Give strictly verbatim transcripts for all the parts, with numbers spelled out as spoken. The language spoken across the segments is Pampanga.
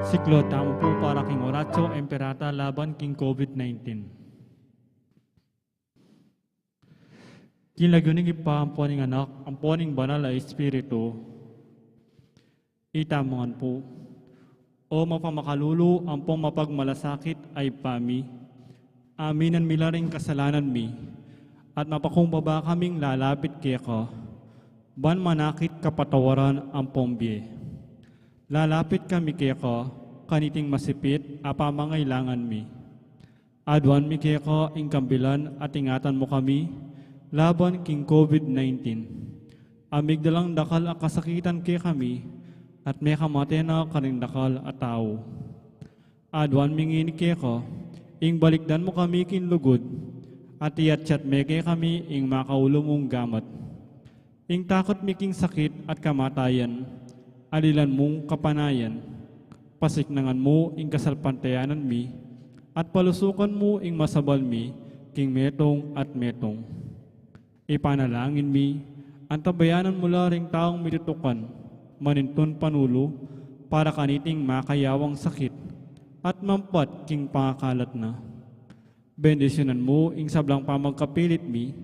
Siklaud tamu pu para king Oratio Imperata laban king COVID nineteen. King lagyu ning Ibpa, ampo ning Anak, ampo ning Banal a Espiritu. Itamu ngan pu. O mapamakalulu ampong mapagmalasakit a Ibpa mi, aminan mi la ring kasalanan mi, at mapakumbaba kaming lalapit keka, ban manakit kapatawaran ampong bie. Lalapit kami keka, kaniting masipit a pamangailangan mi. Aduan mi keka ing kambilan at ingatan mu kami laban king COVID nineteen. A migdalang dakal a kasakitan kekami at mekamate na karing dakal a tau. Aduan mi ngeni keka ing balikdan mu kami king lugud at iyatyat me kekami ing makaulu mung gamat. Ing takut mi king sakit at kamatayan, alilan mung kapanayan. Pasiknangan mu ing kasalpantayanan mi, at palusukan mu ing masabal mi king metung at metung. Ipanalangin mi, antabayanan mu la ring taung mitutukan, manintun panulu, para kaniting makayawang sakit, at mampat king pangakalat na. Bendisyunan mu ing sablang pamagkapilit mi,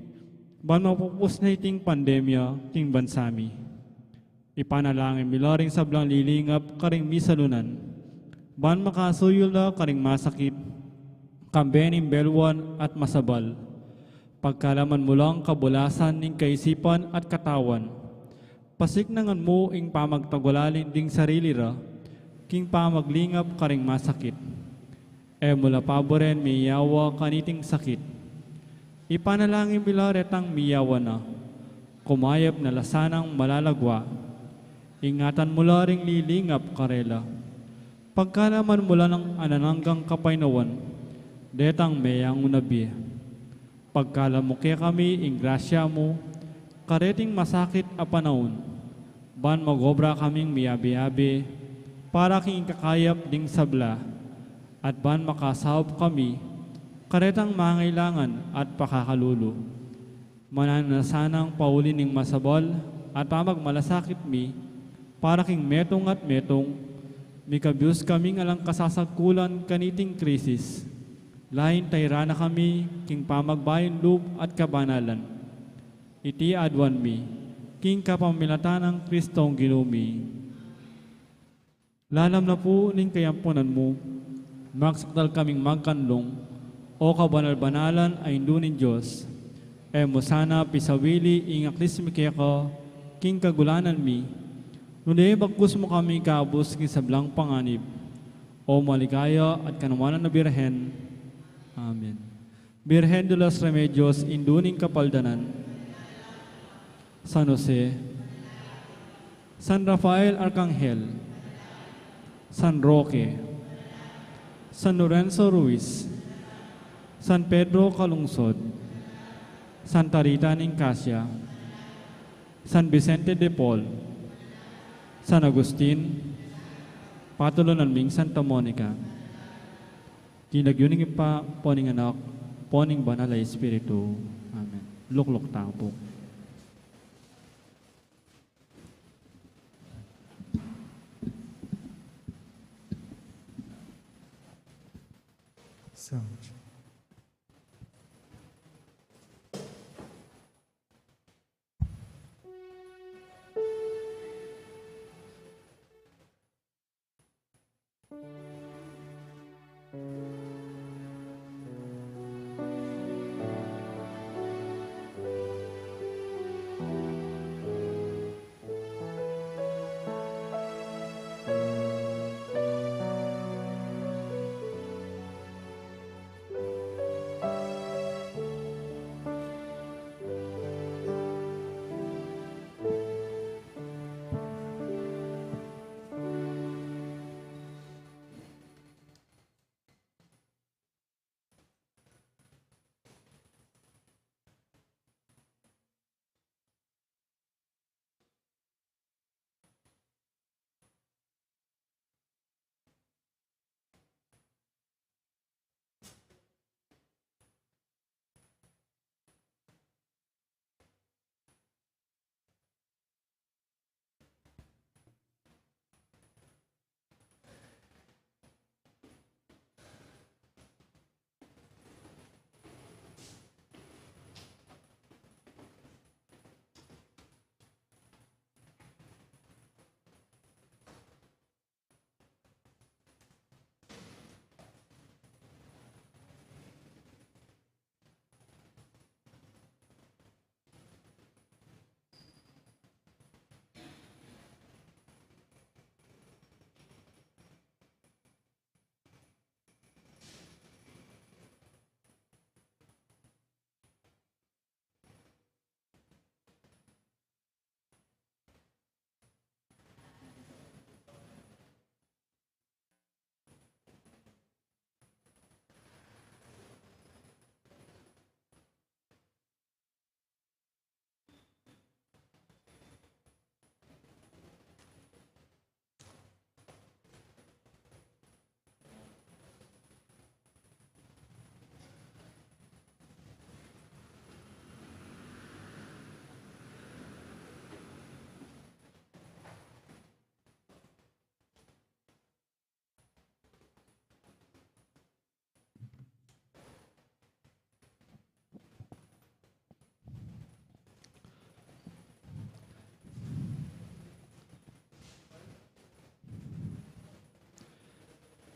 ban mapupus na iting pandemya king bansa mi. Ipanalangin mi la ring sablang lilingap karing misalunan, ban makasuyul la karing masakit, kambe ning belwan at masabal. Pagkalaman mu lang kabulasan ning kaisipan at katawan. Pasiknangan mu ing pamagtagulaling ding sarili ra, king pamaglingap karing masakit. E mu la paburen miyawa kaniting sakit. Ipanalangin mi la retang miyawa na, kumayap na la sanang malalagwa. Ingatan mu la ring lilingap karela. Pagkalaman mu la nang alang anggang kapaynawan, detang meyangu na bie. Pagkalam mu kekami ing grasya mu, kareting masakit a panaun, ban mag-obra kaming miyabe-yabe, para king ikakayap ding sabla, at ban makasaup kami, karetang mangailangan at pakakalulu. Mananu na sanang pauli ning masabal at pamagmalasakit mi, para king metung at metung, mikabyus kaming alang kasasagkulan kaniting krisis. Lain tayran na kami king pamagbayung lub at kabanalan. Iti aduan mi, king kapamilatan nang Kristong Ginu mi. Lalam na pu ning kayampunan mu, magsakdal kaming magkanlung, O kabanal-banalan a Indu ning Dios. E mu sana pisawili ing aklis mi keka king kagulanan mi, nune bagkus mu kami ikabus king sablang panganib. O maligaya at kanuanan a Birhen. Amen. Birhen de los Remedios, Indu ning Kapaldanan. San Jose, San Rafael Arcangel, San Roque, San Lorenzo Ruiz, San Pedro Calungsod, Santa Rita ning Cascia, San Vicente de Paul, San Agustin, patulunan ming Santa Monica. King lagyu ning Ibpa, ampo ning Anak, ampo ning Banal a Espiritu. Amen. Lukluk tamu pu. Sound.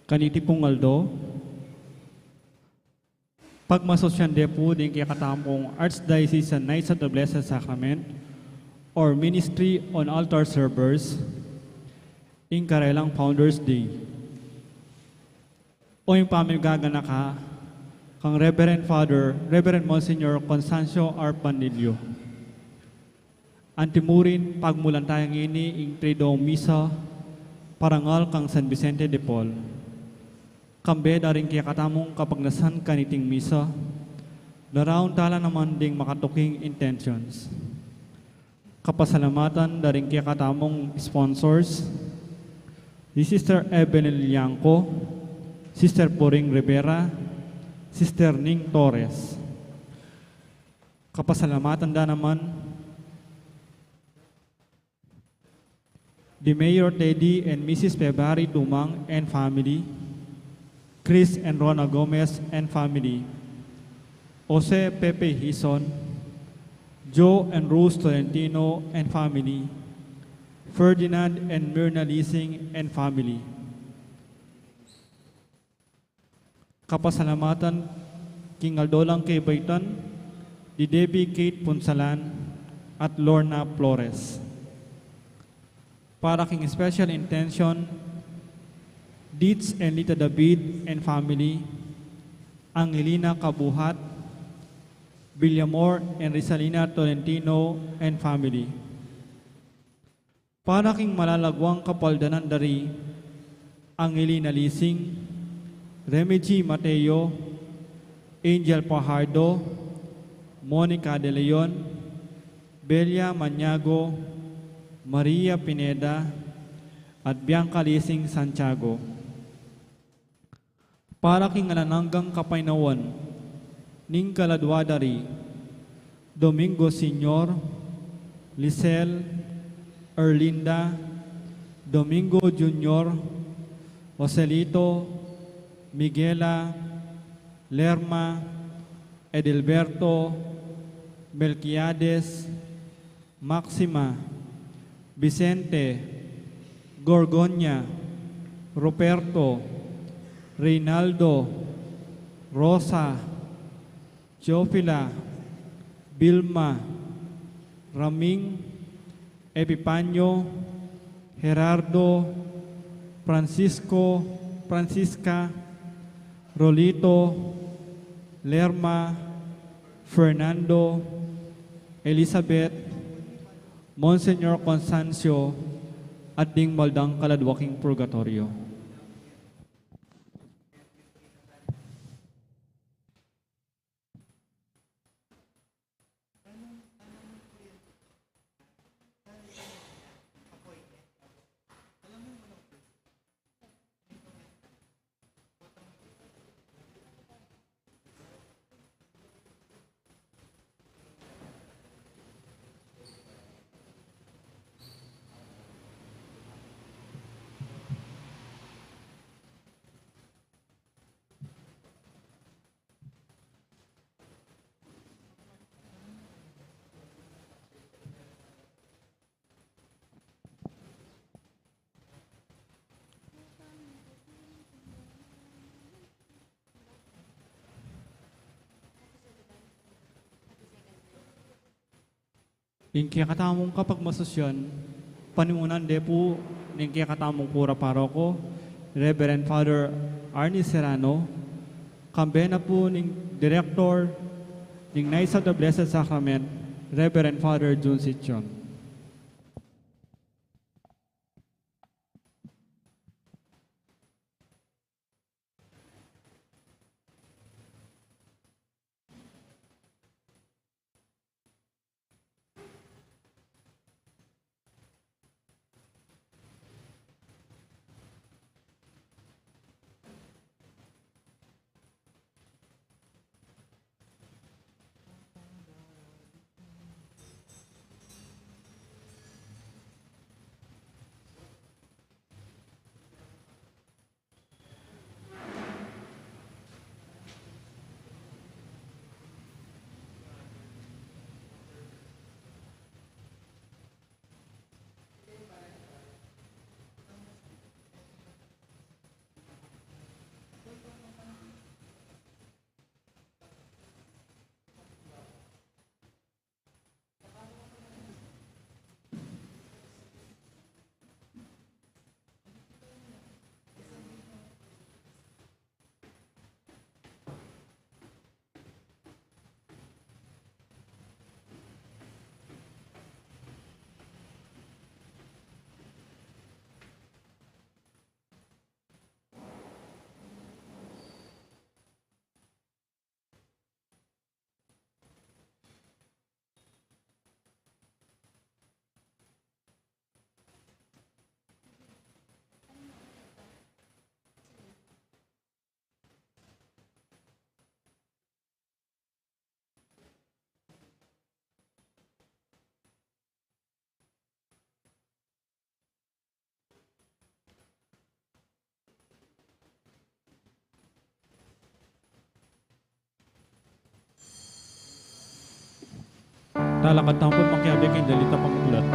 Kaniti pung aldo, pagmasusyan de pu ding kekatamung Archdiocesan Knights of the Blessed Sacrament or Ministry on Altar Servers, ing karelang Founders Day. O ing pamigaganaka kang Reverend Father, Reverend Monsignor Constancio R. Panlilio. Antimurin, pagmulan taya ngeni ing Triduum Misa, parangal kang San Vicente de Paul. Kambe da ring kekatamung kapagnasan kaniting misa, daraun tala naman ding makatuking intentions. Kapasalamatan da ring kekatamung sponsors, si Sister Evelyn Liangco, Sister Puring Rivera, Sister Ning Torres. Kapasalamatan da naman di Mayor Teddy and Missus February Dumang and family, Chris and Rona Gomez and family, Jose Pepe Hison, Joe and Rose Tolentino and family, Ferdinand and Myrna Lising and family. Kapasalamatan king aldo lang kebaitan di Debbie Kate Punsalan at Lorna Flores. Para king special intention, Dietz and Lita David and family, Angelina Kabuhat, Villamor and Rizalina Tolentino and family. Para king malalaguang kapaldanan da ri Angelina Lising, Remy G. Mateo, Angel Fajardo, Monica De Leon, Belia Maniago, Maria Pineda, at Bianca Lising Santiago. Para king alang anggang kapaynawan ning kaladua da ri Domingo Senior, Lisel, Erlinda, Domingo Junior, Joselito, Miguela, Lerma, Edelberto, Melquiades, Maxima, Vicente, Gorgonia, Ruperto, Reynaldo, Rosa, Teofila, Vilma, Raming, Epipanio, Gerardo, Francisco, Francisca, Rolito, Lerma, Fernando, Elizabeth, Monsignor Constancio, at ding maldang kaladua king purgatoryo. Ing kekatamung kapagmasusyan, panimunan de pu ning kekatamung kura paroko, Reverend Father Arnie Serrano, kambe na pu ning Director ning Knights of the Blessed Sacrament, Reverend Father Jun Sichon. Talakad tamu pung makiabe king dalita pang mulat.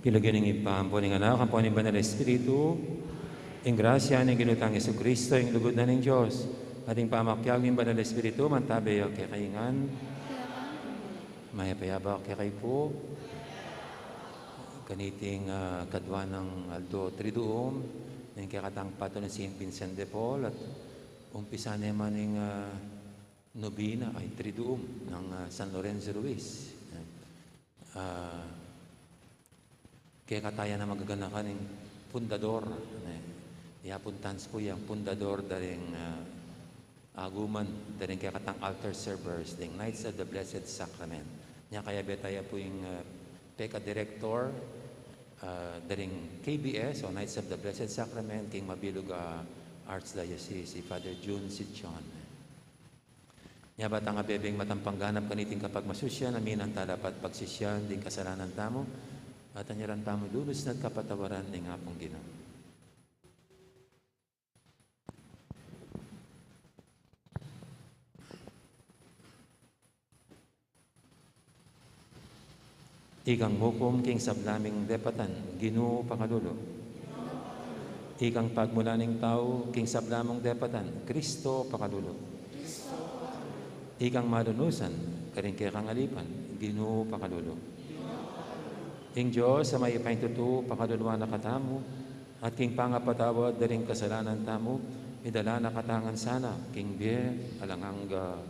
King lagyu ning Ibpa, ampo ning Anak, ampo ning Banal a Espiritu, ing grasya ning Ginu tang Jesucristo, ing lugud na ning Dios, at ing pamakiabe ning Banal a Espiritu, mantabe ya kekayu ngan. Mayap a yabak kekayu pu. Kaniting, ah, kadua nang aldo Triduum, ning kekatang patron Saint Vincent de Paul, at umpisa ne man ing, ah, nobena, ay, Triduum nang, ah, San Lorenzo Ruiz. Ah, kekatayan a magaganakan ing pundador, ne. Yapun tans pu yang pundador da ring, ah, aguman, da ring kekatang altar servers, ding Knights of the Blessed Sacrament. Nya kayabe taya pu ing, ah, pekadirektor, ah, da ring K B S o Knights of the Blessed Sacrament, king mabilug a Archdiocese, i Father Jun Sichon. Nya ba tang abebeng matampang ganap kaniting kapagmasusyan, aminan tala pat pagsisian ding kasalanan tamu, at anyaran tamu lulus na at kapatawaran ning Apung Ginu. Ikang mukum king sabla ming depatan, Ginu pakalulu. Ikang pagmula ning tau king sabla mung depatan, Kristo pakalulu. Ikang malunusan karing kekang alipan, Ginu, pakalulu. Ing Dios a mayupaya king tutu, pakaluluan na katamu, at king pangapatawad da ring kasalanan tamu, idala na katamu ngan sana king bie alang angga.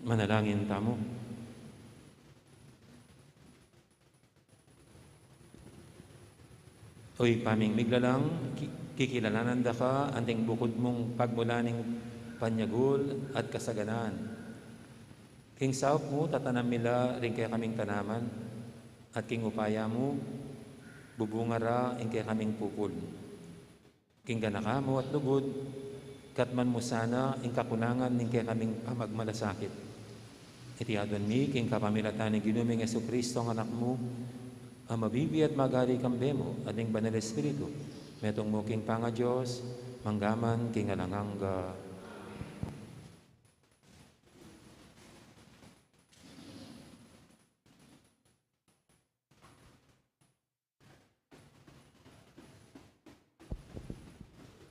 Manalangin tamu. O Ibpa ming miglalang, ki-, kikilalanan da ka anting bukud mung pagmula ning panyagul at kasaganaan. King saup mu, tatanam mi la ring kekaming tanaman, at king upaya mu, bubunga ra ing kekaming pupul. King ganaka mu at lugud, katman mu sana ing kakulangan ning kekaming pamagmalasakit. Iti aduan mi king kapamilatan ning Ginu ming Jesucristo, ing Anak mu, a mabibie at magari kambe mu at ning Banal Espiritu, metung mu king pangaDios, mangga man king alang angga.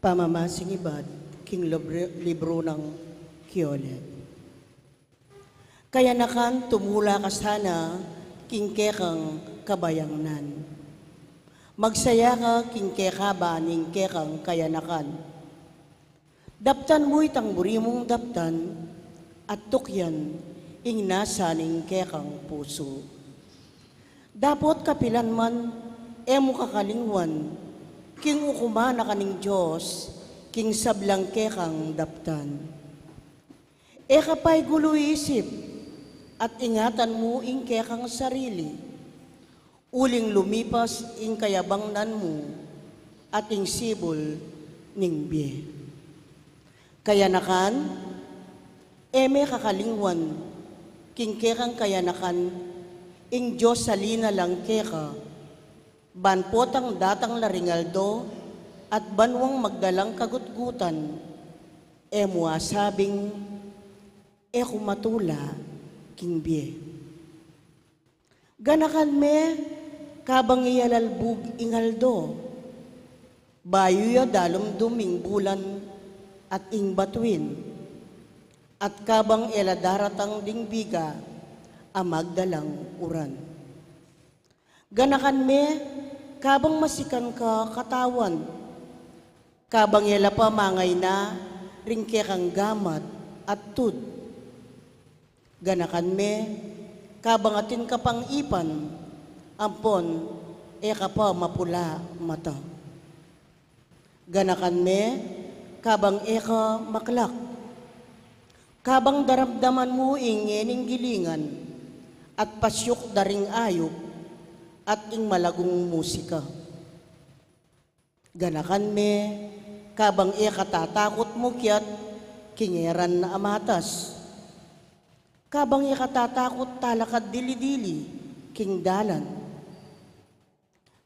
Pamamasing ibat king libre-, libru nang Kiolet. Kayanakan, tumula ka sana king kekang kabayangnan. Magsaya ka king kekaba ning kekang kayanakan. Daptan mu itang buri mung daptan, at tukyan ing nasa ning kekang pusu. Dapot kapilan man, e mu kakalingwan king ukuman na ka ning Dios king sablang kekang daptan. E ka paigulu isip, at ingatan mu ing kekang sarili. Uling lumipas ing kayabangnan mu at ing sibul ning bie. Kayanakan, e me kakalingwan king kekang kayanakan ing Dios salina lang keka, ban potang datang la ring aldo at banwang magdalang kagutgutan, e mu asabing, e ku matula king bie. Ganakan me, kabang e ya lalbug ing aldo, bayu ya dalumdum ing bulan at ing batuin, at kabang e la daratang ding biga a magdalang uran. Ganakan me, kabang masikan ka katawan, kabang e la pa mangaina ring kekang gamat at tud. Ganakan me, kabang atin ka pang ipan, ampon e ka pa mapula mata. Ganakan me, kabang e ka maklak. Kabang daramdaman mu ing ngening gilingan, at pasyuk da ring ayup, at ing malagung musika. Ganakan me, kabang e ka tatakut mukyat king eran a matas. Kabang e ka tatakut talakad dili-dili king dalan.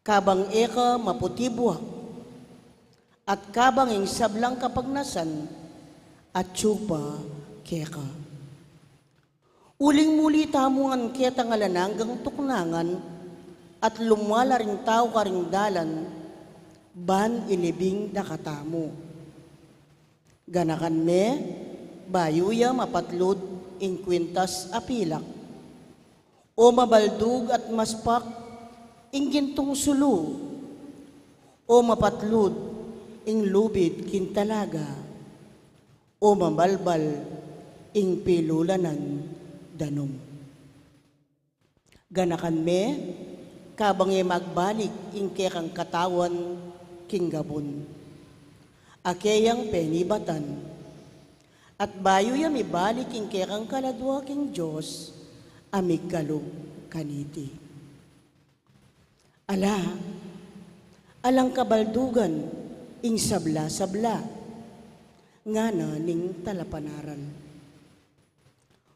Kabang e ka maputi buak. At kabang ing sablang kapagnasan, atyu pa keka. Uling muli tamu ngan ketang alang anggang tuknangan, at lumwal la ring tau karing dalan, ban ilibing da katamu. Ganakan me, bayu ya mapatlud ing kwintas a pilak, o mabaldug at maspak ing gintung sulu, o mapatlud ing lubid king talaga, o mabalbal ing pilulanan danum. Ganakan me, kabang e magbalik ing kekang katawan king gabun a keyang penibatan, at bayu ya mibalik ing kekang kaladua king Dios a migkalub kaniti. Ala, alang kabaldugan ing sabla-sabla, ngana ning talapanaral.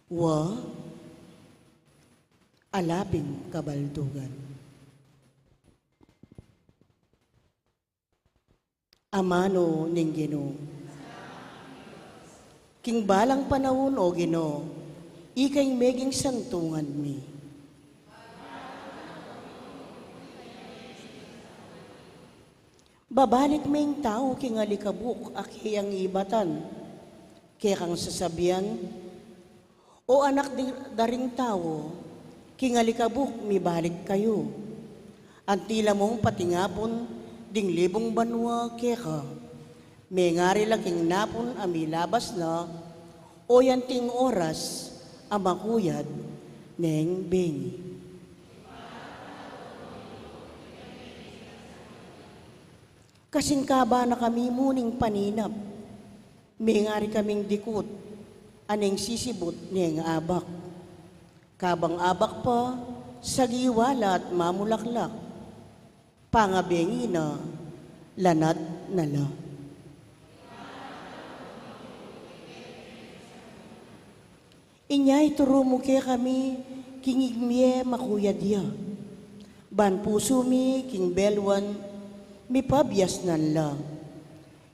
Wa, ala pin kabaldugan. Amanu ning Ginu. King balang panaun, O Ginu, ika ing meging santungan mi. Babalik me ing tau king alikabuk a keyang ibatan, kekang sasabian, O anak di, da ring tau, king alikabuk mibalik kayu. Antila mung patingapun ding libung banua keka. Mengari la king napun a milabas na, o anting oras a makuyad neng bengi. Kasingkaba na kami mu ning paninap, mengari kaming dikut a neng sisibut neng abak. Kabang abak pa, sagiwa la at mamulaklak. Pangabengi na, lanat na la. Inya ituru mu kekami king ing mie makuyad ya. Ban pusu mi king belwan, mipabiasnan la.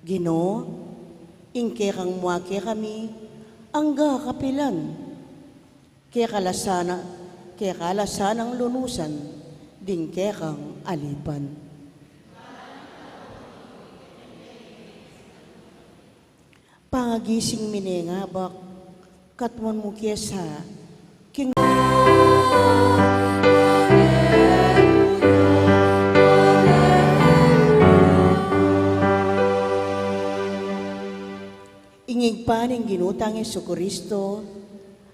Ginu, ing kekang mua kekami, angga kapilan? Keka la sana, keka la sanang lunusan ding kekang alipan. Pangagising mi neng abak, katmuan mu ke sa king Ing Ibpa ning Ginu tang Jesucristo,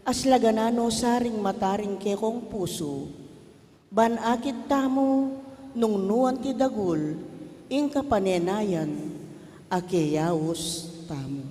aslagan no sa ring mata ring kekong pusu, ban akit tamu nung nu anti dagul ing kapanenayan a keyaus tamu.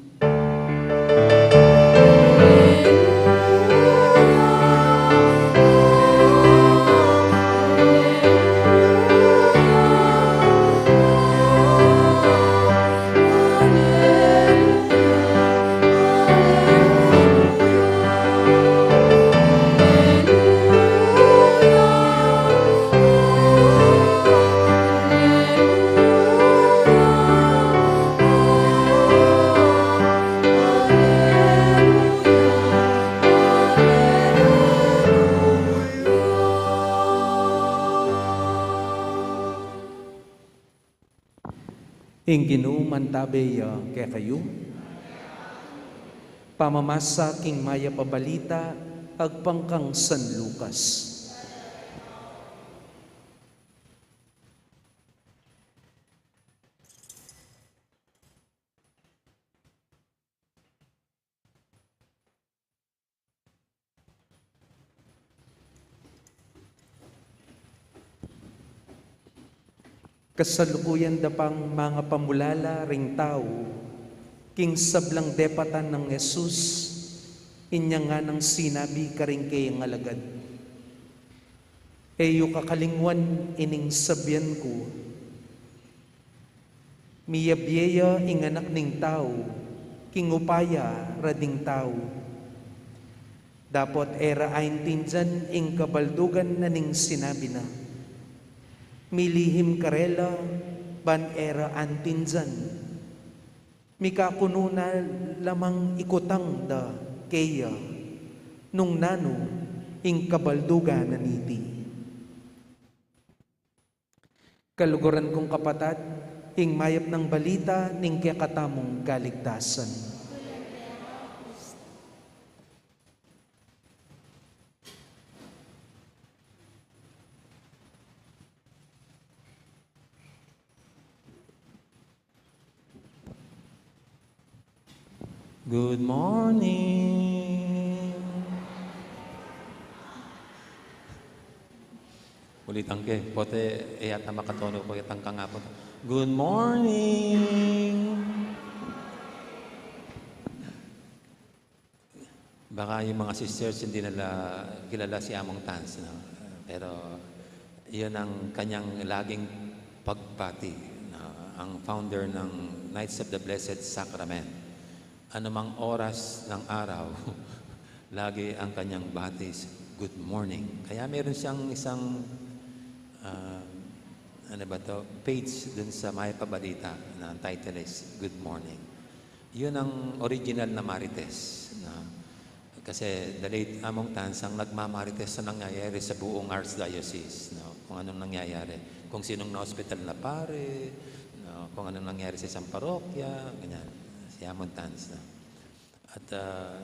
Ing Ginu mantabe ya kekayu. Pamamasa king mayap a balita agpang kang San Lucas. Kasalukuyan da pang mangapamulala ring tau king sablang depatan nang Jesus, inya nganang sinabi karing kayang alagad, "E yu kakalingwan ining sabian ku, miyabie ya ing Anak ning Tau king upaya ra ding tau. Dapot e ra aintindian ing kabaldugan na ning sinabi na. Milihim karela ban e ra aintindian. Mikakunu na lamang ikutang da keya nung nanu ing kabaldugan na niti." Kaluguran kung kapatad, ing mayap nang balita ning kekatamung kaligtasan. Good morning. Ulitan ke, pota e yata makatono ko itang kangapon. Good morning. Baka yung mga sisters hindi nila kilala si Among Tans, no? Pero yun ang kanyang laging pagbati, no? Ang founder ng Knights of the Blessed Sacrament. Anumang oras ng araw, lagi ang kanyang bati, "Good morning." Kaya meron siyang isang, ah, ano ba to, page dun sa Mayap a Balita na ang title is Good Morning. Yun ang original na Marites, no? Kasi the late Among Tans ang nagmamarites sa nangyayari sa buong Archdiocese, no? Kung anong nangyayari, kung sinong na-hospital na pare, no? Kung anong nangyari sa isang parokya, ganyan. Si Among Tans, no? At, ah,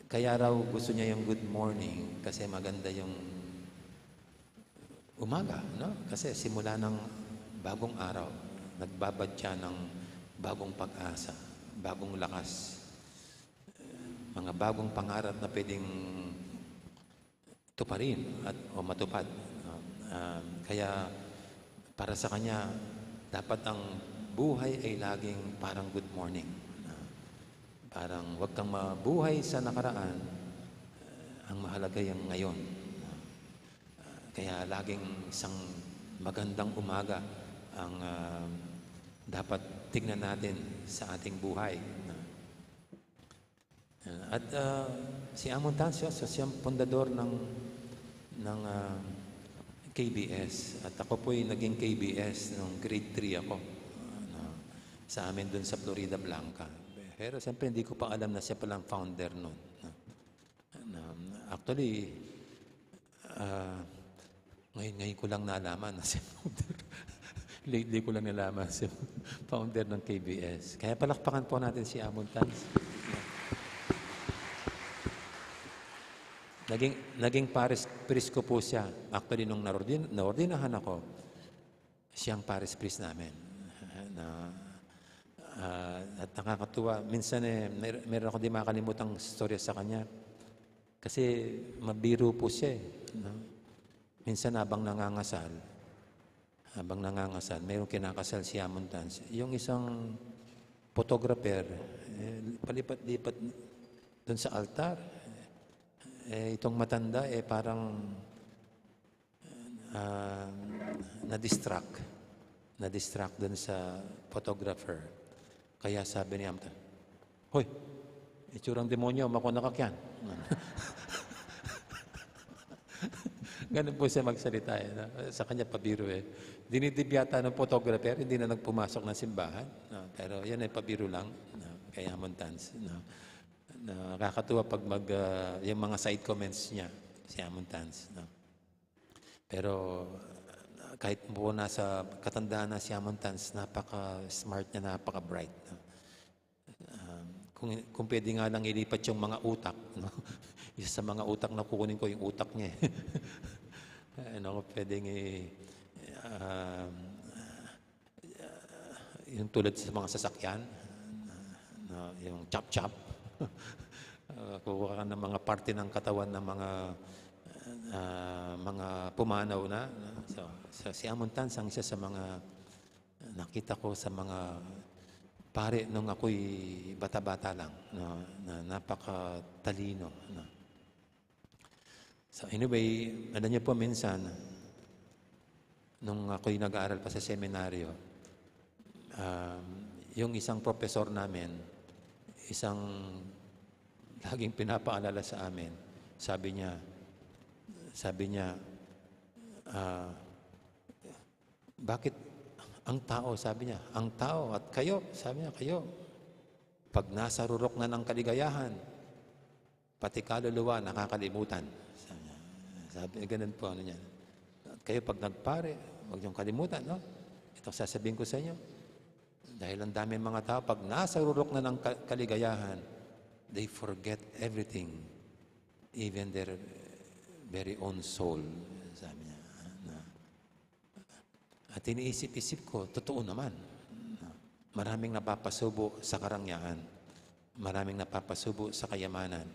kaya raw gusto niya yung good morning kasi maganda yung umaga, no? Kasi simula ng bagong araw, nagbabad siya ng bagong pag-asa, bagong lakas, mga bagong pangarap na pwedeng tuparin at, o matupad, no? Um, kaya para sa kanya, dapat ang buhay ay laging parang good morning, no? Parang wag kang mabuhay sa nakaraan, ang mahalaga yung ngayon, no? Ah, kaya laging isang magandang umaga ang, ah, dapat tingnan natin sa ating buhay, no? At, ah, si Among Tans, siya, siya siyang pundador ng, ng, ah, K B S. At ako po'y naging K B S nung grade three ako, ah, na, sa amin dun sa Floridablanca. Pero siyempre, hindi ko pa alam na siya palang founder nun, no? Na, actually, ah, ngayon, ngayon ko lang nalaman na si founder. Lately ko lang nalaman si founder ng K B S. Kaya palakpakan po natin si Among Tans. Naging, naging pares, priest ko po siya. Actually, nung naordin-, naordinahan ako, siyang pares priest namin. Na, ah, at nakakatuwa, minsan, eh, mer-, meron ako di makakalimutang istorya sa kanya. Kasi mabiro po siya, eh, no? Minsan habang nangangasal, habang nangangasal, mayroong kinakasal si Among Tans. Yung isang photographer, eh, palipat-lipat dun sa altar. Eh, itong matanda, eh, parang, ah, na-distract. Na-distract dun sa photographer. Kaya sabi ni Among Tans, "Hoy, itsurang demonyo, makuha na ka kyan." Ganun po siya magsalita, eh, no? Sa kanya, pabiro, eh. Dinidibya yata ng photographer, hindi na nagpumasok ng simbahan, no? Pero yan ay pabiro lang, no? Kay Among Tans, no? Nakakatuwa pag mag, ah, yung mga side comments niya, si Among Tans, no? Pero, ah, kahit po nasa katandaan na si Among Tans, napaka-smart niya, napaka-bright, no? Um, kung, kung pwede nga lang ilipat yung mga utak, no? Isa sa mga utak na kukunin ko, yung utak niya, eh. Ano, kung pwedeng i-, um, yung tulad sa mga sasakyan, no, yung chop-chop. Uh, kukuha ka ng mga parte ng katawan ng mga, uh, mga ah, pumanaw na, no? So, so, si Amuntan, sang isa sa mga nakita ko sa mga pare nung ako'y bata-bata lang, no? Na napakatalino, no? So, anyway, alam niyo po, minsan, nung ako'y nag-aaral pa sa seminaryo, um, yung isang professor namin, isang laging pinapaalala sa amin, sabi niya, sabi niya, ah, "Bakit ang tao," sabi niya, "ang tao at kayo," sabi niya, "kayo, pag nasa rurok na ng kaligayahan, pati kaluluwa nakakalimutan." Sabi niya, sabi, ganun po, ano niya. "At kayo, pag nagpare, huwag niyong kalimutan, no? Itong sasabihin ko sa inyo. Dahil ang daming mga tao, pag nasa rurok na ng ka-, kaligayahan, they forget everything, even their very own soul," sabi niya. Na, at iniisip-isip ko, totoo naman. Maraming napapasubo sa karangyaan. Maraming napapasubo sa kayamanan.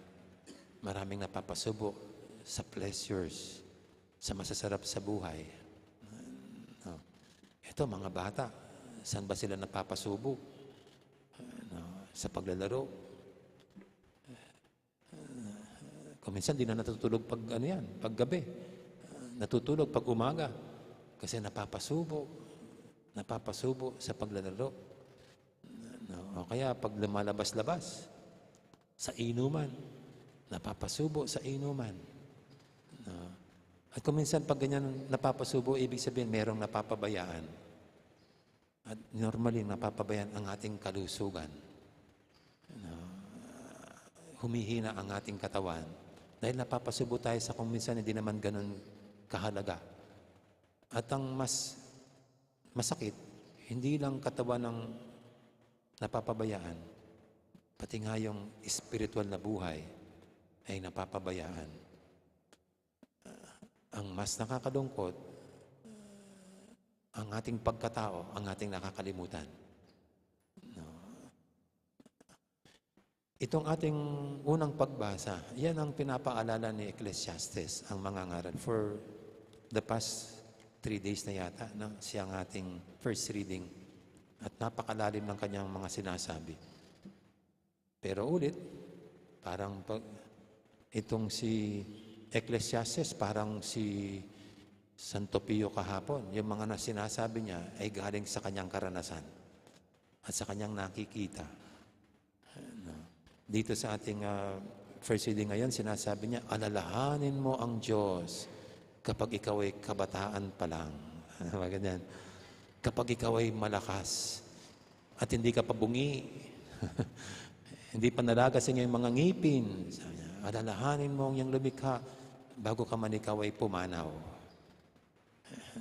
Maraming napapasubo sa pleasures, sa masasarap sa buhay. No? Ito, mga bata, saan ba sila napapasubo? No? Sa paglalaro. Kung minsan, di na natutulog pag, ano yan, pag gabi. Natutulog pag umaga. Kasi napapasubo. Napapasubo sa paglalaro. No? O kaya, pag lumalabas-labas, sa inuman. Napapasubo sa inuman. No? At kung minsan, pag ganyan napapasubo, ibig sabihin, merong napapabayaan. At normally, napapabayaan ang ating kalusugan. No? Humihina ang ating katawan. Dahil napapasubo tayo sa kung minsan hindi naman ganun kahalaga. At ang mas masakit, hindi lang katawan ang napapabayaan, pati nga yung spiritual na buhay ay napapabayaan. Ang mas nakakalungkot, ang ating pagkatao, ang ating nakakalimutan. No? Itong ating unang pagbasa, yan ang pinapaalala ni Ecclesiastes, ang mangangaral, for the past three days na yata, no? Siya ang ating first reading. At napakalalim ng kanyang mga sinasabi. Pero ulit, parang pag, itong si Ecclesiastes, parang si Santo Pio kahapon. Yung mga na sinasabi niya ay galing sa kanyang karanasan at sa kanyang nakikita. No? Dito sa ating, ah, first reading ngayon, sinasabi niya, "Alalahanin mo ang Diyos kapag ikaw ay kabataan pa lang." Mga ganyan. "Kapag ikaw ay malakas at hindi ka pa bungi, hindi pa nalagas ang iyong mga ngipin," sabi niya, "alalahanin mo ang iyong lumikha bago ka man ikaw ay pumanaw."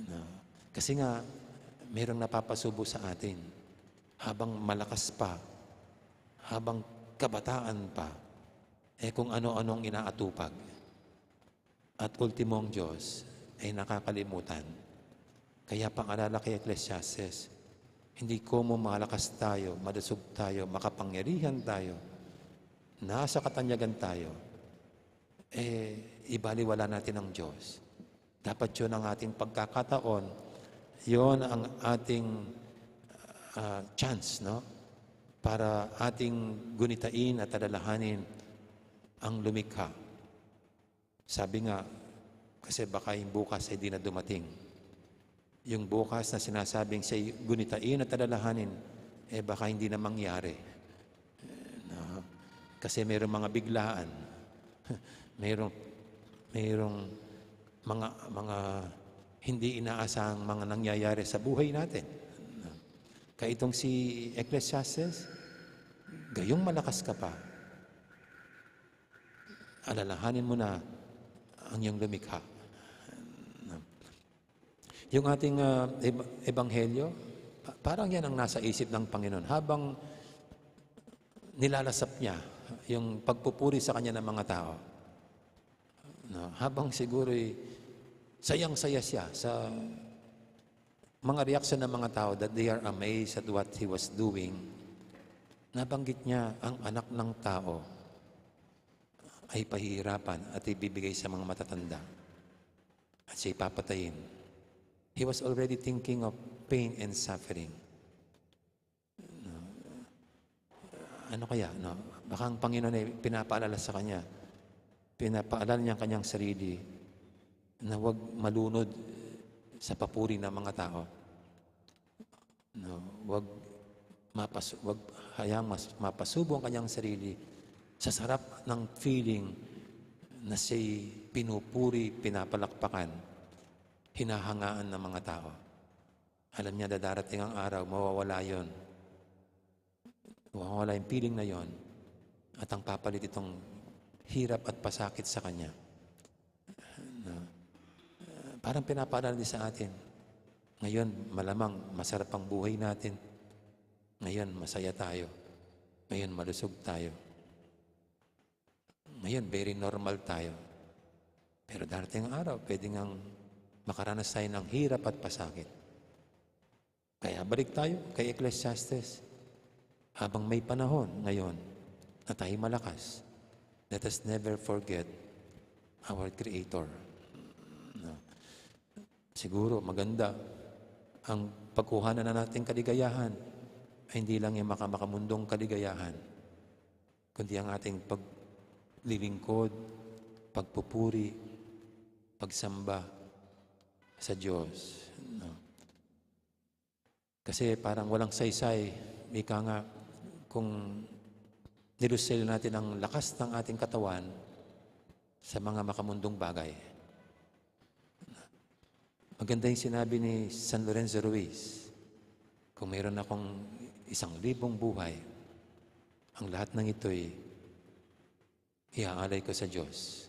No? Kasi nga, merong napapasubo sa atin. Habang malakas pa, habang kabataan pa, eh, kung ano-anong inaatupag. At ultimo, ang Diyos ay nakakalimutan. Kaya paalala kay Ecclesiastes, hindi komo malakas tayo, malusog tayo, makapangyarihan tayo, nasa katanyagan tayo, eh, ibaliwala natin ang Diyos. Dapat yun ang ating pagkakataon, yun ang ating, ah, chance, no? Para ating gunitain at alalahanin ang lumikha. Sabi nga, kasi baka yung bukas ay di na dumating. Yung bukas na sinasabing siya'y gunitain at alalahanin, eh, baka hindi na mangyari. Eh, no? Kasi mayroong mga biglaan. Mayroong, mayroong mga, mga hindi inaasahang mga nangyayari sa buhay natin. No? Kaya itong si Ecclesiastes, gayong malakas ka pa, alalahanin mo na ang iyong lumikha. Yung ating, ah, eb-, ebanghelyo, pa-, parang yan ang nasa isip ng Panginoon habang nilalasap niya yung pagpupuri sa kanya ng mga tao. No? Habang siguro'y sayang-saya siya sa mga reaksyon ng mga tao, that they are amazed at what he was doing, nabanggit niya ang anak ng tao ay pahihirapan at ibibigay sa mga matatanda. At Siya papatayin. He was already thinking of pain and suffering. No? Ano kaya, no? Baka ang Panginoon ay pinapaalala sa kanya, pinapaalala niya ang kanyang sarili na huwag malunod sa papuri ng mga tao. No? Huwag mapas-, huwag hayang mas-, mapasubo ang kanyang sarili sa sarap ng feeling na siya'y pinupuri, pinapalakpakan, hinahangaan ng mga tao. Alam niya, dadarating ang araw, mawawala yon. Mawawala yung feeling na yon. At ang papalit, itong hirap at pasakit sa kanya. Na, ah, parang pinapaalala din sa atin. Ngayon, malamang masarap ang buhay natin. Ngayon, masaya tayo. Ngayon, malusog tayo. Ngayon, very normal tayo. Pero darating ang araw, pwede ngang makaranas tayo ng hirap at pasakit. Kaya balik tayo kay Ecclesiastes. Habang may panahon ngayon na tayo malakas, let us never forget our Creator. No? Siguro maganda ang pagkuhanan na nating kaligayahan ay hindi lang yung maka-, makamundong kaligayahan, kundi ang ating paglilingkod, pagpupuri, pagsamba sa Diyos. No? Kasi parang walang saysay, ika nga, kung nilusel natin ang lakas ng ating katawan sa mga makamundong bagay. Maganda yung sinabi ni San Lorenzo Ruiz, "Kung mayroon akong isang libong buhay, ang lahat ng ito'y iaalay ko sa Diyos."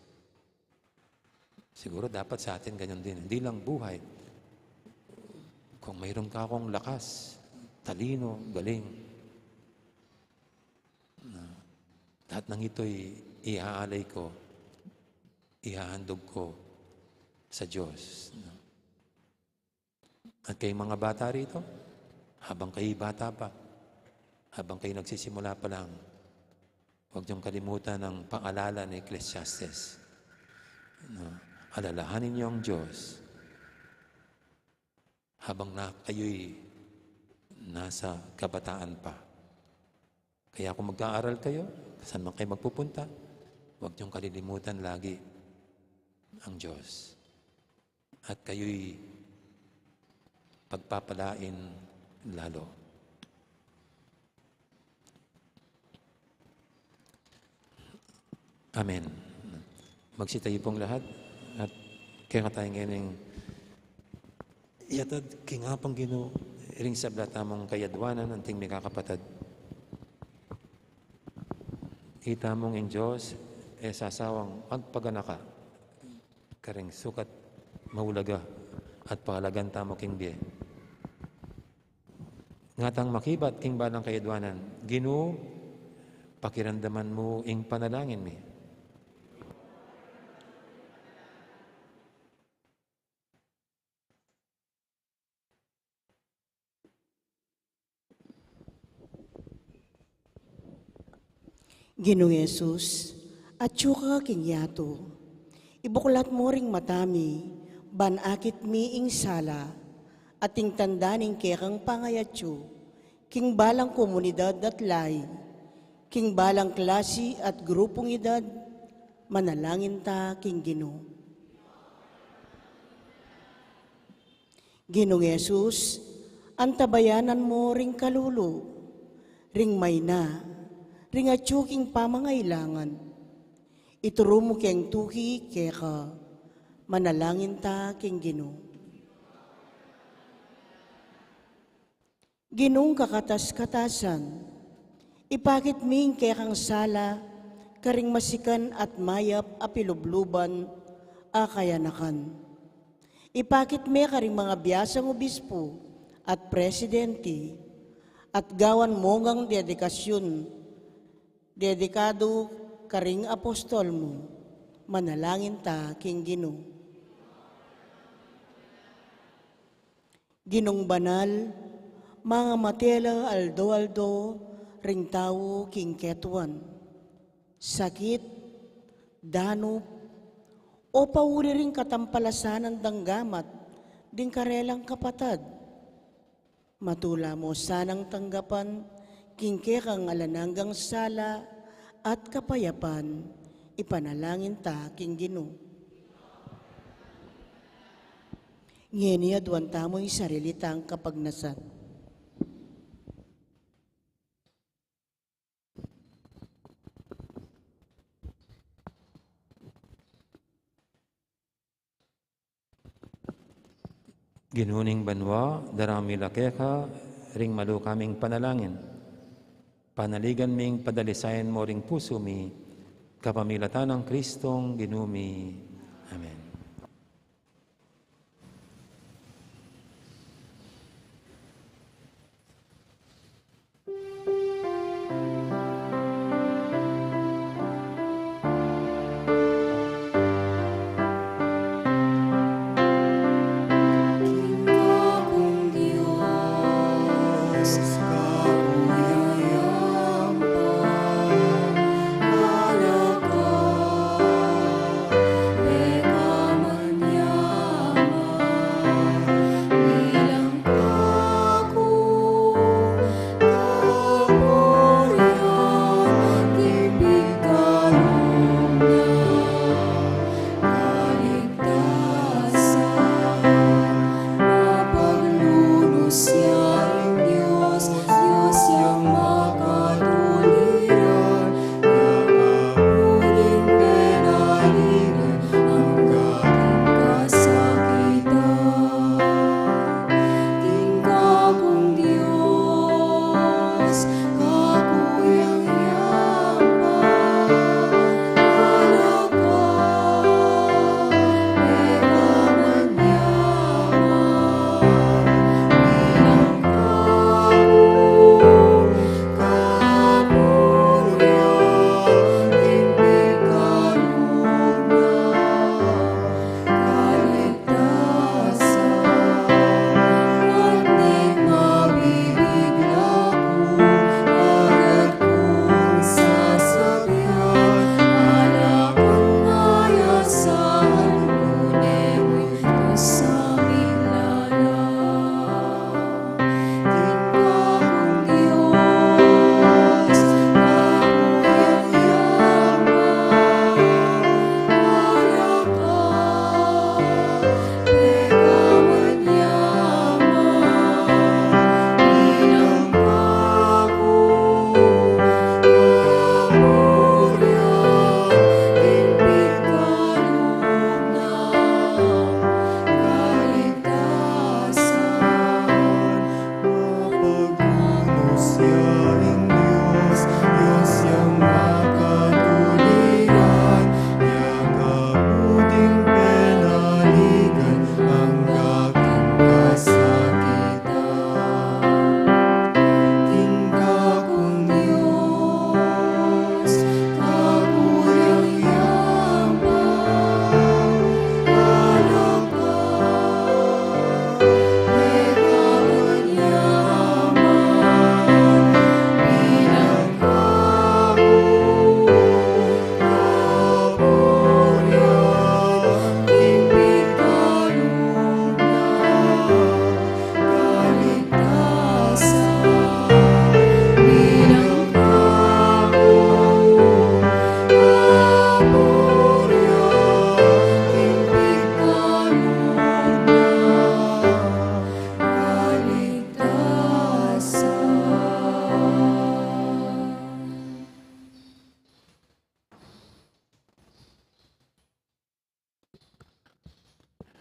Siguro dapat sa atin ganyan din. Hindi lang buhay. Kung mayroon ka akong lakas, talino, galing, na lahat ng ito'y iaalay ko, ihahandog ko sa Diyos. No? At kayong mga bata rito, habang kayo'y bata pa, habang kayo nagsisimula pa lang, huwag niyong kalimutan ang paalala ni Ecclesiastes. No? Alalahanin niyo ang Diyos habang na kayo'y nasa kabataan pa. Kaya kung mag-aaral kayo, saan man kayo magpupunta, huwag niyong kalilimutan lagi ang Diyos. At kayo'y pagpapalain lalo. Amen. Magsitayo pong lahat at kaya tayo ngayon ing iyatad king Apung Ginu, iring sabla tamung kayadwanan, anting mikakapatad. Ita mung ing Dios, e sasawang magpaganaka karing sukat maulaga at pahalagan tamu king bie. Ngatang makibat king balang kayadwanan, Ginu, pakiramdaman mu ing panalangin mi. Ginung Jesus, atyu ka king yatu. Ibuklat mu ring mata mi, ban akit mi ing sala, at ing tanda ning kekang pangayatyu, king balang komunidad at lahi, king balang klasi at grupung edad, manalangin ta king Ginu. Ginung Jesus, antabayanan mu ring kalulu, ring maina, ring atyu king pamangailangan. Ituru mu keng tuki keka, manalangin ta king Ginu. Ginung kakatas-katasan, ipakit mi ing kekang sala karing masikan at mayap a pilubluban a kayanakan. Ipakit me karing mga biasang obispu at presidenti, at gawan mu ngang dedikasyun, dedikadu karing apostol mu, manalangin ta king Ginu. Ginung banal, mangamate la aldo-aldo ring tau king ketuan, sakit, danup, O pauli ring katampalasanan dang gamat ding karelang kapatad, matula mu sanang tanggapan king kekang alang anggang sala at kapayapan. Ipanalangin ta king Ginu. Ngeni aduan tamu ing sarili tang kapagnasan. Ginu ning banua, daraun mi la keka ring malu kaming panalangin. Panaligan ming padalisayan mu ring pusu mi, kapamilatan nang Kristong Ginu mi. Amen.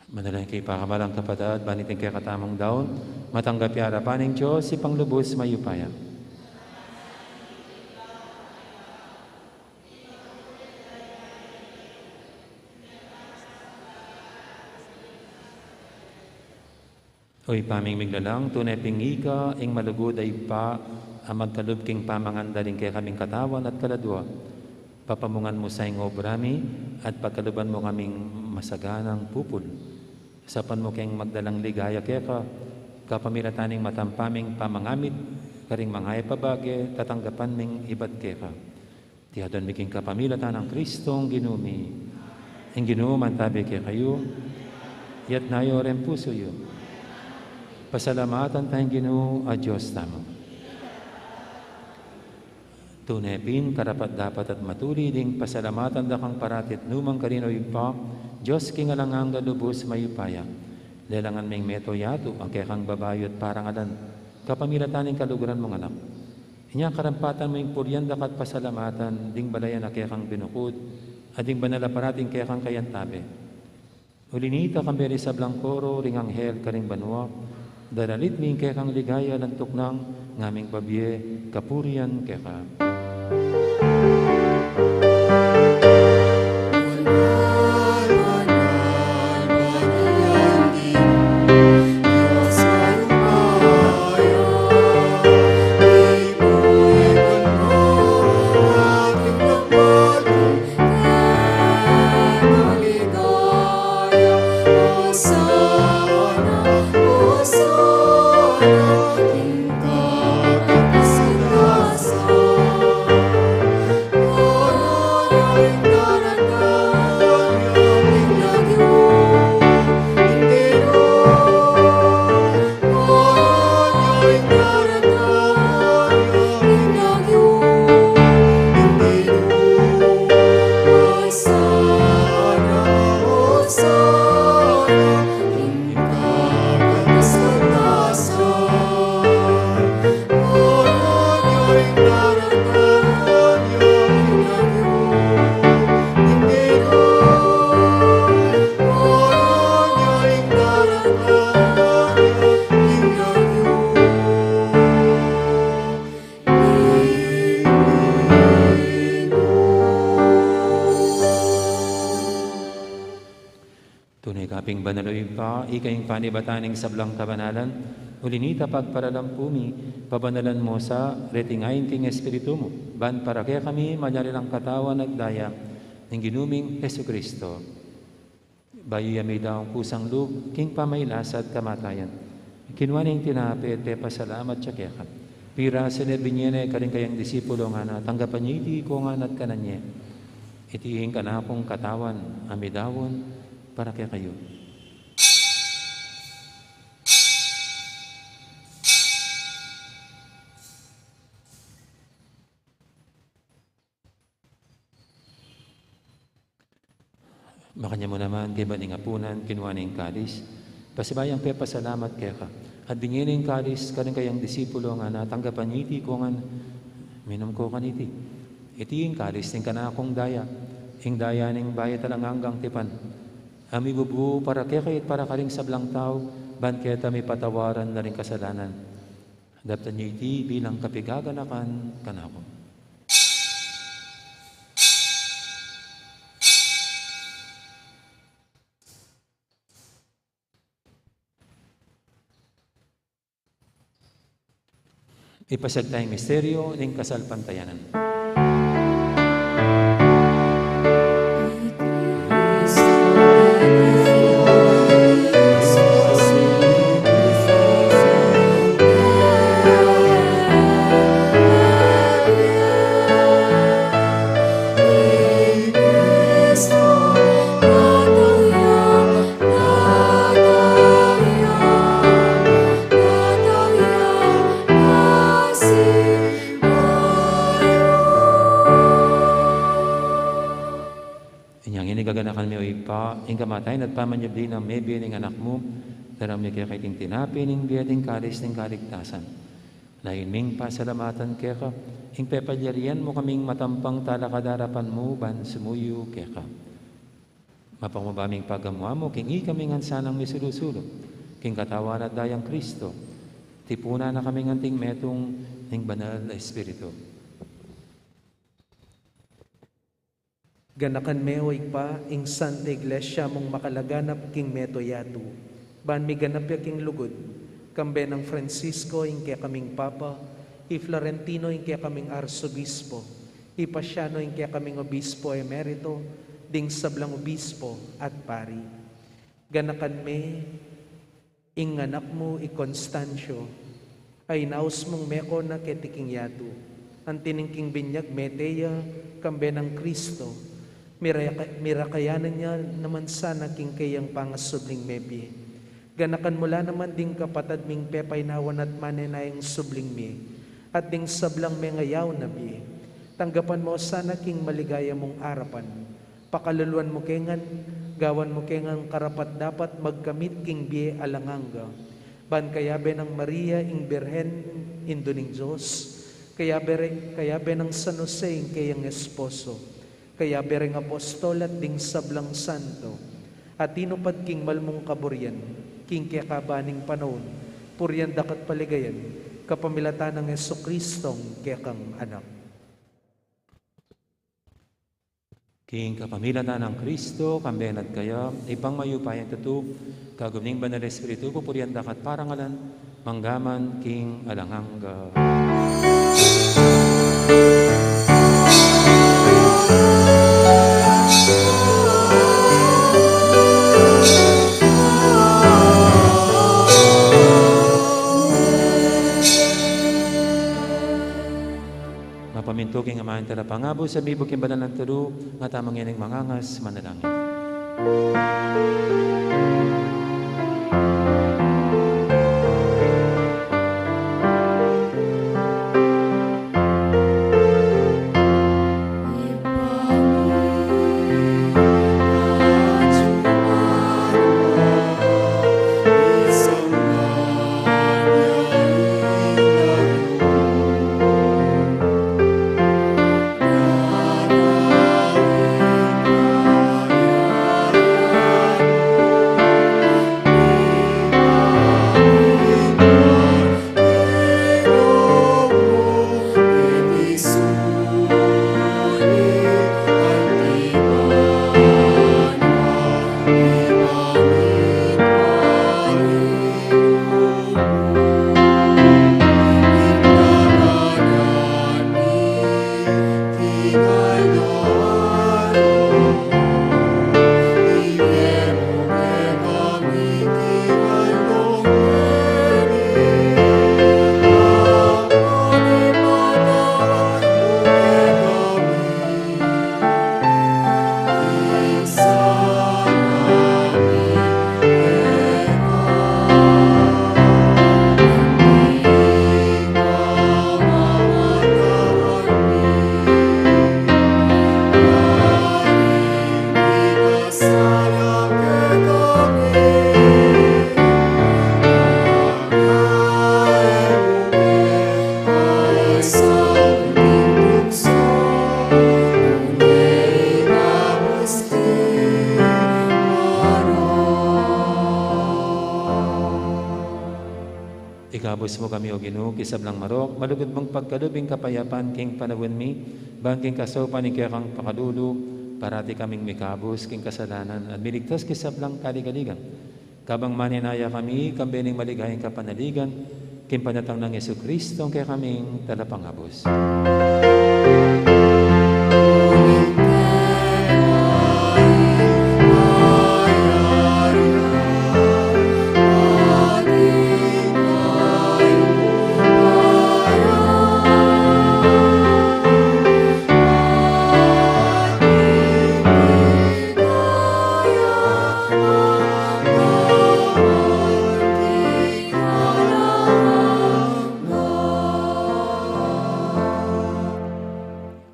Manalangin kayu, pakamalan kung kapatad, ban iting kekatamung daun matanggap ya king arapan ning Dios, Ibpang lubus mayupaya. O Ibpa ming miglalang, tune pin ika ing malugud a Ibpa, a magkalub king pamangan da ring kekaming katawan at kaladua. Papamungan mu sa ing obra mi, at pagkaluban mu kaming masaganang pupul. Saupan mu keng magdalang ligaya keka, kapamilatan ning matampa ming pamangamit karing mangayap a bage, tatanggapan ming ibat keka. Iti aduan mi king kapamilatan nang Kristong Ginu mi. Ing Ginu mantabi kekayu. Itas yu ring pusu yu. Pasalamatan taya ing Ginu a Dios tamu. Tune pin, karapat-dapat at matulid ing pasalamatan da kang parati at nukarin man, o Ibpa, Dios king alang angga, lubus mayupaya. Lelangan ming meto yatu a kekang babayu at parangalan kapamilatan ning kaluguran mung Anak. Inya karampatan mu ing purian da ka at pasalamatan ding balayan a kekang binukud, at ding banal a parating kekang kayantabe. Uli na nita, kambe ring sablang koro ring anghel karing banua, daralit mi ing kekang ligaya, lantuk nang ngaming babie kapurian keka. Tune ka pin banal, o Ibpa, ika ing panibatan ning sablang kabanalan. Uli na nita, pagparalampu mi, pabanalan mu sa reting ain king Espiritu mu, ban para kekami maging lang katawan at daya ning Ginu ming Jesucristo. Bayu ya midaun kusang lub king pamagkasakit at kamatayan, kinua ne ing tinape, pepasalamat ya keka, pirasu ne, binie ne karing kayang disipulo, ngana, tanggapan ye iti ikongan at kanan ye. Iti ing kanakung katawan a midaun para kekayu. Makanyan mu naman, kaybat ning apunan, kinua ne ing kalis, pasibayu yang pepasalamat keka, at binie ne ing kalis karing kayang disipulo, ngana, tanggapan ye iti ikongan, minum kayu kaniti. Iti ing kalis ning kanakung daya, ing daya ning bayu at alang anggang tipan, a mibubu para kekayu at para karing sablang tau, ban keta mipatawaran la ring kasalanan. Daptan ye iti bilang kapaganakan kanaku. Ipasiag taya ing misteryu ning kasalpantayanan. Inya ngeni gaganakan mi, o Ibpa, ing kamatayan at pamanyubli nang mebie ning Anak mu, daraun mi keka iting tinape ning bie at ing kalis ning kaligtasan. Layun ming pasalamatan keka ing pepalyarian mu kaming matampang talakad king arapan mu ban sumuyu keka. Mapagpakumbaba ming pagamu-amu king ikami ngan sanang misulu-sulu king katawan at dayang Kristo, tipunan na kami ngan anting metung ning Banal a Espiritu. Ganakan me, o Ibpa, ing Santa Iglesia mung makalaganap king mabilug a yatu, ban miganap ya king lugud, kambe nang Francisco ing kekaming Papa, i Florentino ing kekaming Arsobispo, i Paciano ing kekaming Obispo Emerito, ding sablang obispo at pari. Ganakan me ing anak mu i Constancio, a inaus mung meko na keti king yatu, anti ning king binyag mete ya kambe nang Kristo, Miraka-, mirakayanan ya naman sana king keyang pangasubling mebie. Ganakan mu la naman ding kapatad ming pepainawan at manenayang subling mie, at ding sablang mengayaw na bie. Tanggapan mu sana king maligaya mung arapan. Pakaluluan mu ke ngan, gawan mu ke ngan karapat-dapat magkamit king bie alang angga. Ban kayabe nang Maria ing Birhen, Indu ning Dios, kayabe re-, kayabe nang San Jose ing keyang esposo, kayabe ring apostol at ding sablang santo, a tinupad king mal mung kaburian, king kekaban ning panaun, purian da ka at paligayan, kapamilatan nang Jesucristong kekang Anak. King kapamilatan nang Kristo, kambe na at kaya, Ibpang mayupayang tutu, kagum ning Banal a Espiritu, pupurian da ka at parangalan, mangga man king alang angga. Mapamintu king aman taga pangabus, a mibuk king banal nang tulu, ngatamu ngening mangangas manalangin. Ikabus mu kami, O Ginu, king sablang marok, malugud mung pagkalub ing kapayapan king panaun mi, ban king kasaupan ning kekang pakalulu, parati kaming mikabus king kasalanan, at miligtas king sablang kaligaligan. Kabang manenaya kami, kambe ning maligayang kapanaligan, king panatang nang Jesucristo, ing kekaming talapangabus.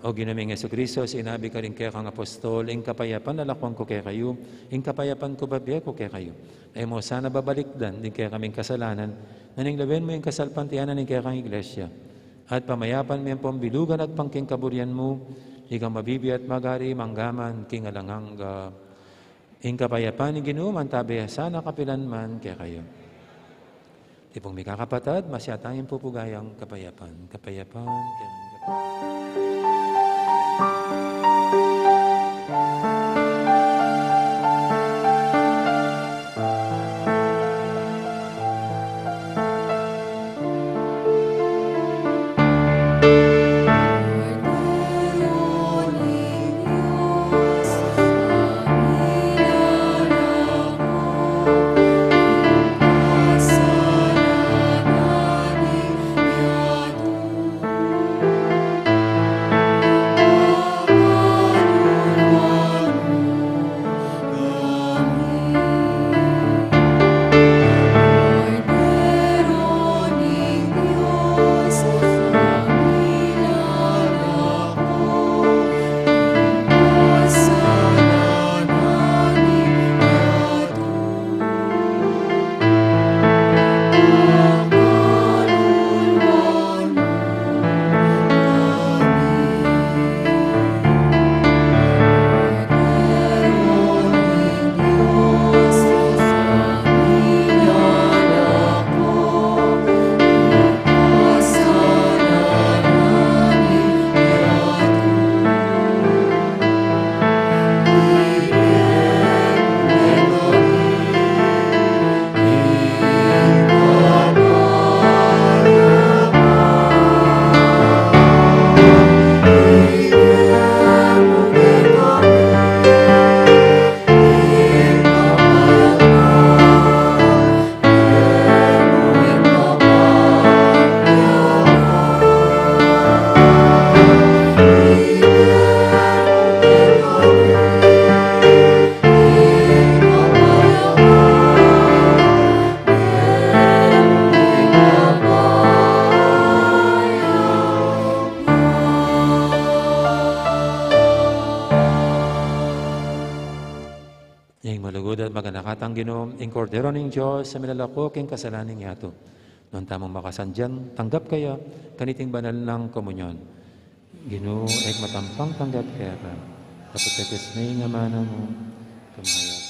O Ginu ming Jesucristo, sinabi ka karing kekang apostol, ing kapayapan lalakwan ku kekayu, ing kapayapan ku bibie ku kekayu. E mu sana babalikdan ding kekaming kasalanan, nune lawen mu ing kasalpantayanan ning kekang Iglesia. At pamayapan me ampong bilugan agpang king kaburian mu, ikang mabibie at magari mangga man king alang angga. Ing kapayapan ning Ginu mantabe ya sana kapilan man kekayu. Tipung mikakapatad, masyata ing pupugayang kapayapan. Kapayapan, kapayapan. ing Kordero ning Dios a milalako king kasalanan ning yatu. Nung tamu makasandian, tanggap kaya kaniting banal nang komunyon. Ginu, e ku matampang tanggap keka, kapatekis na ing amanu mu, kumayap.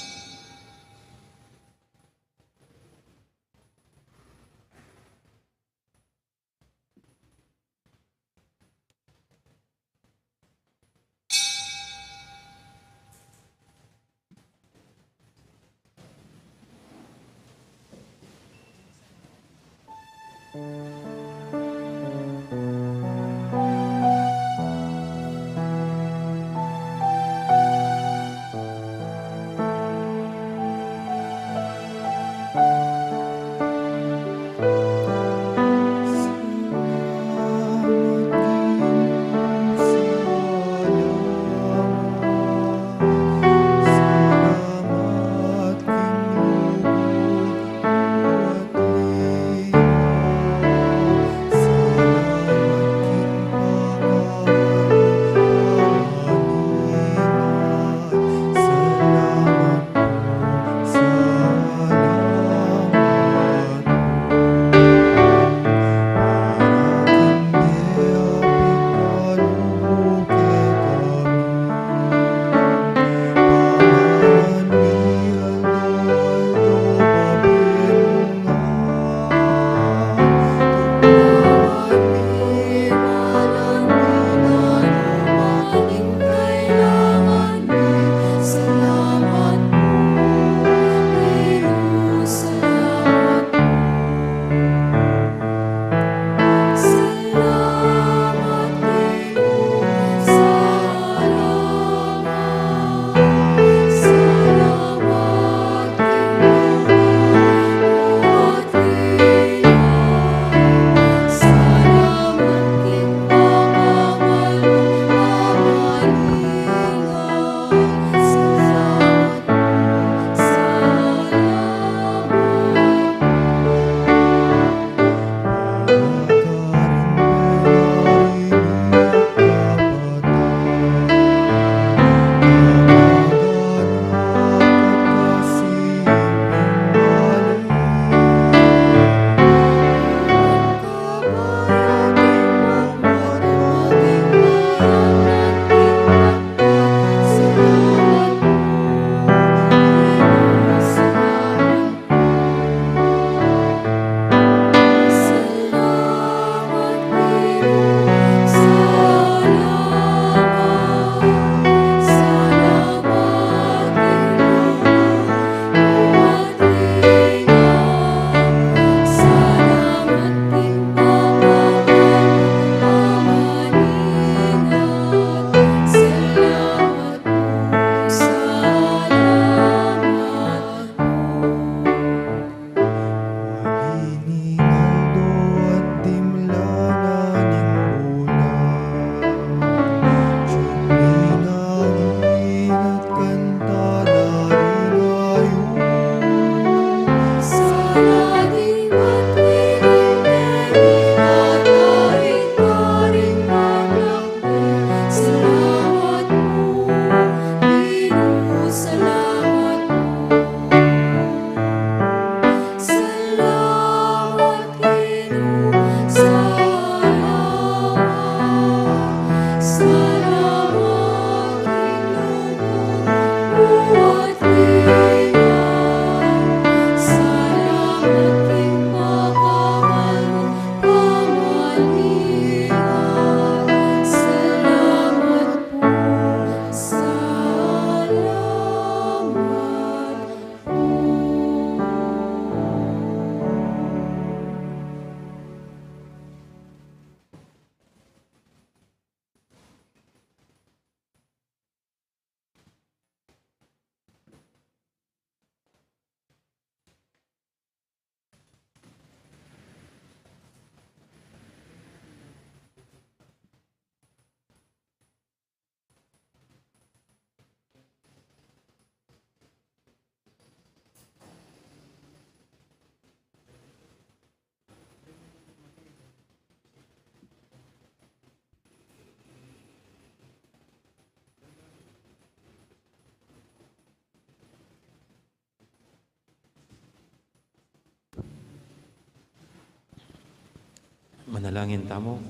Manalangin tamu.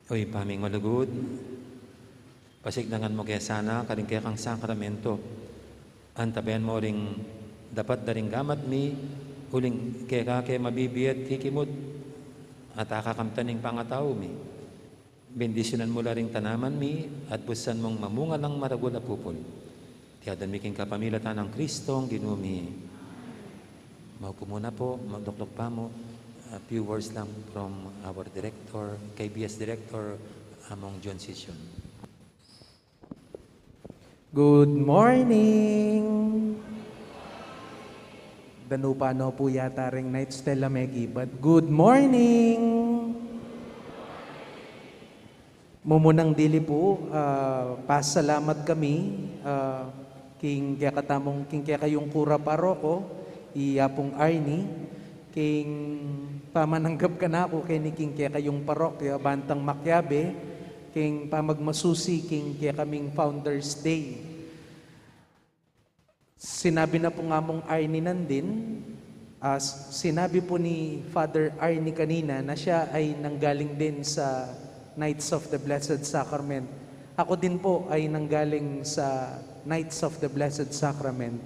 O Ibpa ming malugud, pasikdangan mu ke sana karing kekang sakramento. Antabayan mu ring dapat da ring gamat mi, uling keka ke mabibie at kikimut, at akakamtan ning pangatau mi. Bendisyunan mu la ring tanaman mi, at busan mung mamunga lang maragul a pupul. Iti adwan mi king kapamilatan nang Kristong Ginu mi. Maupo muna po, maglukluk pa mu. A few words lang from our director, K B S director, Among John Sison. Good morning! Danupa no po yata ring Knights Telameki, but good morning! Mumunang dili po, ah, pasalamat kami, ah, king kekatamung, king kekayung kura paroko, i Apung Arnie, king pamananggap kanaku keni king kekayung parokya, bantang makiabe, king pamagmasusi, king kekaming Founders Day. Sinabi na po nang Amung Arnie nandin, ah, sinabi po ni Father Arnie kanina na siya ay nanggaling din sa Knights of the Blessed Sacrament. Ako din po ay nanggaling sa Knights of the Blessed Sacrament.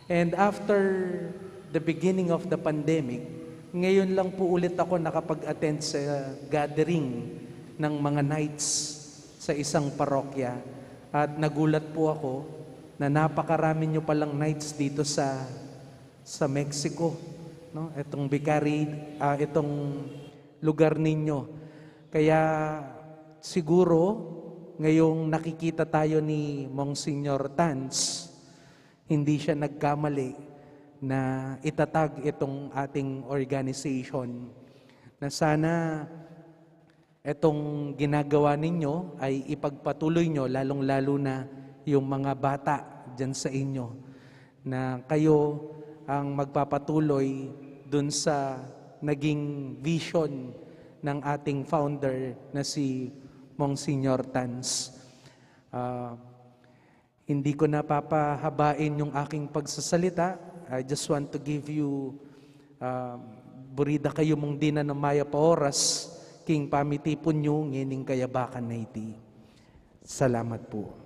And after the beginning of the pandemic, ngayon lang po ulit ako nakapag-attend sa gathering ng mga Knights sa isang parokya. At nagulat po ako na napakarami nyo palang Knights dito sa, sa Mexico, no? Itong vicary, ah, itong lugar ninyo. Kaya siguro ngayong nakikita tayo ni Monsignor Tanz, hindi siya nagkamali na itatag itong ating organization, na sana itong ginagawa ninyo ay ipagpatuloy nyo, lalong-lalo na yung mga bata dyan sa inyo, na kayo ang magpapatuloy dun sa naging vision ng ating founder na si Monsignor Tanz. Ah, hindi ko na papahabain yung aking pagsasalita. I just want to give you, ah, buri da kayu mung dinan a mayap a oras king pamitipun yu ngening kayabakan a iti. Salamat po.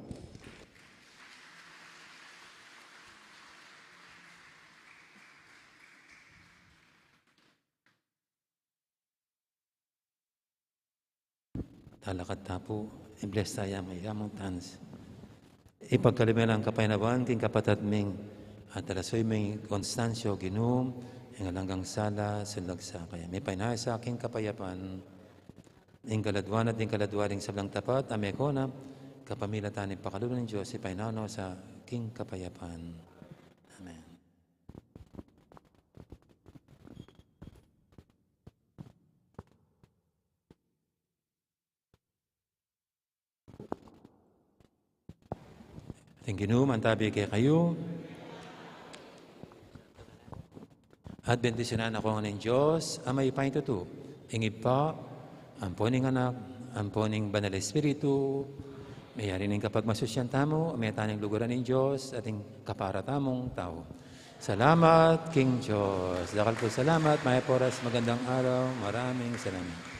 Talakad ta pu, i-bless ta ya, Among Tanz. Ipagkalub ya ing kapainawan king kapatad ming at talasuy ming Constancio, Ginu, ing alang anggang sala, sullag sa kaya. Mipaisaul ya king kapayapan, ing kaladwan at ing kaladwa ring sablang tapat, a meko na, kapamilatan ning pakalulu ning Dios, ipainawa na sa king kapayapan. Amen. Ing Ginu mantabi kekayu. At bendisyunan na kayu ning Dios a mayupaya tutu, ing Ibpa, ampo ning Anak, ampo ning Banal a Espiritu. Meyari ning kapagmasusian tamu, meyari tang luguran ning Dios, at ing kapara tamung tau. Salamat king Dios. Dakal pung salamat, mayap a oras, magandang araw, maraming salamat.